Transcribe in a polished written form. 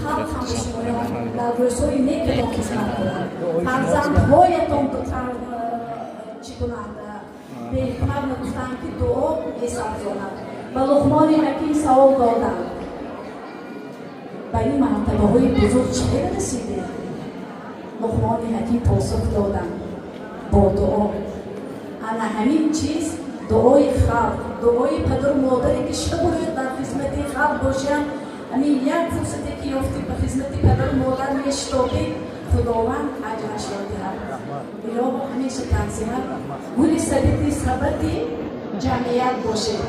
Халқ ҳам шумоён дар рӯзҳои некатон хизмат кунад, фарзандҳоятон чӣ кунанд. Беҳикмат мегуфтанд, ки дуо месабзонад. Ба Луқмони Ҳаким савол доданд: «Ба ин мартабаҳои бузург чӣ хел расидед?» Луқмони Ҳаким посух доданд: «Бо дуо». Ана ҳамин чиз, дуои халқ, дуои падару модаре, ки шабу рӯз дар хизмати халқ бошанд. Ҳамин як фурсате ки ёфтӣ, ба хизмати падару модар мешитобӣ, Худованд аҷрашро диҳад. Илоҳо, ҳамеша тансиҳат, гули сабити сабати ҷамъият бошед.